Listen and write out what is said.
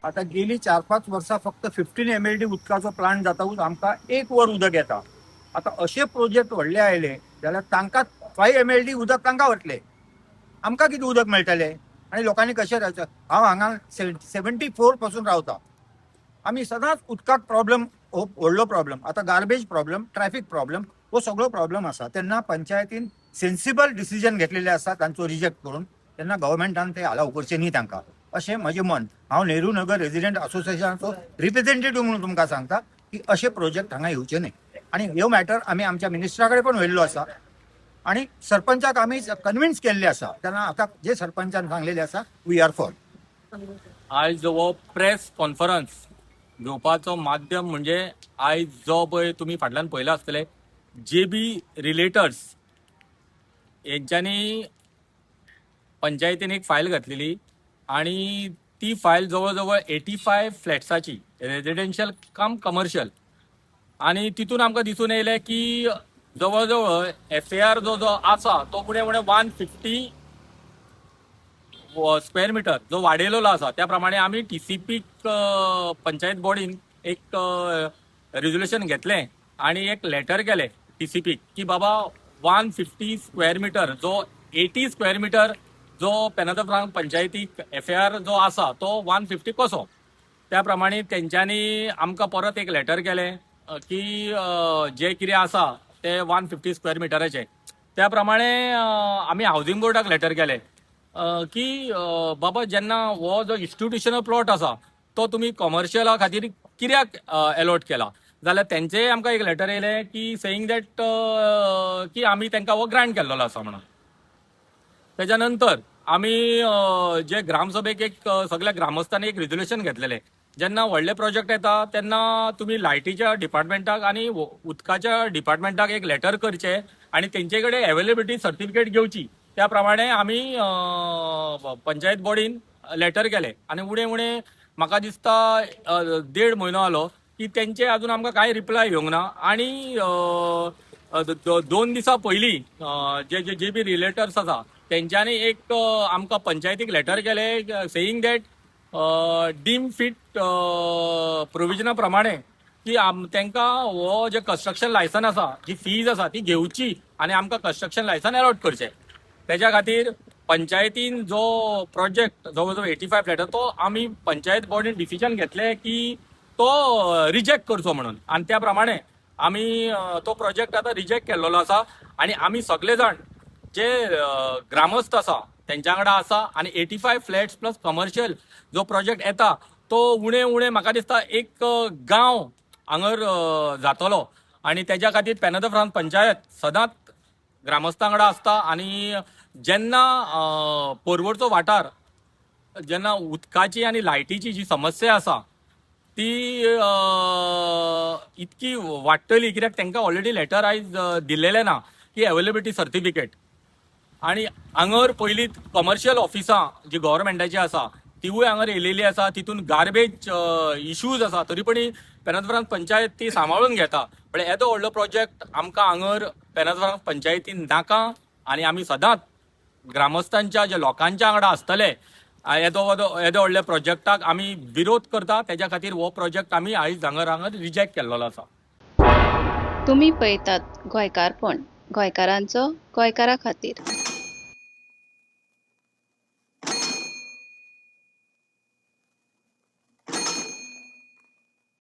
आतां गेली 4-5 वर्सां फक्त 15 MLD उदकाचो प्लांट जाताकूच आमकां एक वर उदक येता. आतां अशे प्रोजेक्ट व्हडले आयले जाल्यार तांकां 5 MLD उदक तांकां वतले, आमकां कितें उदक मेळटलें आनी लोकांनी कशें रावचें? हांव हांगा 74 पासून रावता. आमी सदांच उदकाक प्रॉब्लम हो व्हडलो प्रॉब्लम. आतां गार्बेज प्रॉब्लम, ट्रॅफिक प्रॉब्लम, हो सगळो प्रॉब्लम आसा. तेन्ना पंचायतीन सेन्सिबल डिसिजन घेतलेले आसा तांचो रिजेक्ट करून. तेन्ना गव्हर्मेंटान ते अलाव करचे न्ही तांकां, अशें म्हजें मन. हांव नेहरू नगर रेजिडेंट असोसिएशनाचो रिप्रेझेंटेटिव्ह म्हणून तुमकां सांगता की अशे प्रोजेक्ट हांगा येवचे न्ही. आनी ह्यो मॅटर आमी आमच्या मिनिस्टरा कडेन पण व्हेल्लो आसा आणि सरपंचाक आमी कन्विन्स केल्ले आसा. तेन्ना आतां जे सरपंचान सांगलेले आसा, we are for. आयज जो हो प्रेस कॉन्फरन्स घेवपाचो माध्यम म्हणजे आयज जो पळय तुमी फाटल्यान पळयला आसतले, जे बी रिलेटर्स हेंच्यांनी पंचायतीन एक फायल घातलेली आणि ती फायल जवळ जवळ 85 फ्लॅट्साची, रेजिडेन्शियल कम कमर्शियल. आणि तितून आमकां दिसून येयलें की जवळ जवळ एफएआर जो जो आसा तो उणे उणे 150 स्क्वेअर मिटर जो वाडयलेलो आसा. त्या प्रमाणे आमी टीसीपीक पंचायत बॉडीन एक रेजोल्युशन घेतलें आणि एक लेटर केलें टीसीपीक की बाबा, 150 स्क्वेअर मिटर जो 80 स्क्वेअर मिटर जो पेन्हा the Franca पंचायतीक एफएआर जो आसा तो 150 कसो? त्या प्रमाणे तेंच्यांनी आमकां परत एक लेटर केलें की जे कितें आसा ते 150 स्क्वेअर मिटराचे. त्या प्रमाणे आमी हावजींग बोर्डाक लेटर केलें की बाबा, जेन्ना हो जो इन्स्टिट्युशनल प्लॉट आसा तो तुमी कॉमर्शियला खातीर कित्याक एलॉट केला? जाल्यार तेंचेय आमकां एक लेटर येयलें की सेईंग that की आमी तांकां हो ग्रांट केल्लो आसा म्हणून. तेच्या नंतर आमी जे ग्रामसभेक एक सगळ्या ग्रामस्थांनी एक रेजोल्युशन घेतलेलें, जेन्ना व्हडले प्रोजेक्ट येता तेन्ना तुमी लायटीच्या डिपार्टमेंटाक आनी उदकाच्या डिपार्टमेंटाक एक लेटर करचे आनी तेंचे कडेन एवेलेबिलिटी सर्टिफिकेट घेवची. त्या प्रमाणे आमी पंचायत बॉडीन लेटर केले आनी उणे उणे म्हाका दिसता देड म्हयनो जालो की तेंचे अजून आमकां कांय रिप्लाय येवंक ना. आनी 2 दिसां पयलीं जे जे जे बी रिलेटर्स आसा तेंच्यांनी एक आमकां पंचायतीक लेटर केले सेईंग that dim fit प्रोविजना प्रमाणे की तांकां हो जे कन्स्ट्रक्शन लायसन आसा, जी फीज आसा ती घेवची आनी आमकां कन्स्ट्रक्शन लायसन एलॉट करचें. तेज्या खातीर पंचायतीन जो प्रोजेक्ट जवळ जवळ 85 फ्लॅट, तो आमी पंचायत बॉडीन डिसिजन घेतले की तो रिजेक्ट करचो म्हणून. आनी त्या प्रमाणे आमी तो प्रोजेक्ट आतां रिजेक्ट केल्लो आसा. आनी आमी सगळे जाण जे ग्रामस्थ आसा तेंच्या वांगडा आसा. आनी 85 फ्लॅट्स प्लस कमर्शियल जो प्रोजेक्ट येता तो उणे उणे म्हाका दिसता एक गांव हांगर जातलो. आनी तेज्या खातीर पेन्हा the Franca panchayat सदांच ग्रामस्थां वांगडा आसता. आनी जेन्ना पर्वरचो वाठार जेन्ना उदकाची आनी लायटीची जी समस्या आसा ती इतकी वाडटली, कित्याक तांकां ऑलरेडी लेटर आयज दिल्लेलें ना की एवेलेबिलिटी सर्टिफिकेट. आनी हांगर पयलीं कमर्शियल ऑफिसां जी गव्हर्मेंटाची आसा तिवूय हांगर येयलेली आसा. तितून गार्बेज इश्यूज आसा, तरी पण पेन्हा the Franca panchayat ती सांबाळून घेता. पण येदो व्हडलो प्रोजेक्ट आमकां हांगर पेन्हा the Franca पंचायतीन नाका. आनी आमी सदांच ग्रामस्थांच्या ज्या लोकांच्या वांगडा आसतले. येदो येदो व्हडल्या प्रोजेक्टाक आमी विरोध करता. तेज्या खातीर हो प्रोजेक्ट आमी आयज हांगर हांगर रिजेक्ट केल्लो आसा. तुमी पळयतात गोंयकारपण, गोंयकारांचो गोंयकारा खातीर.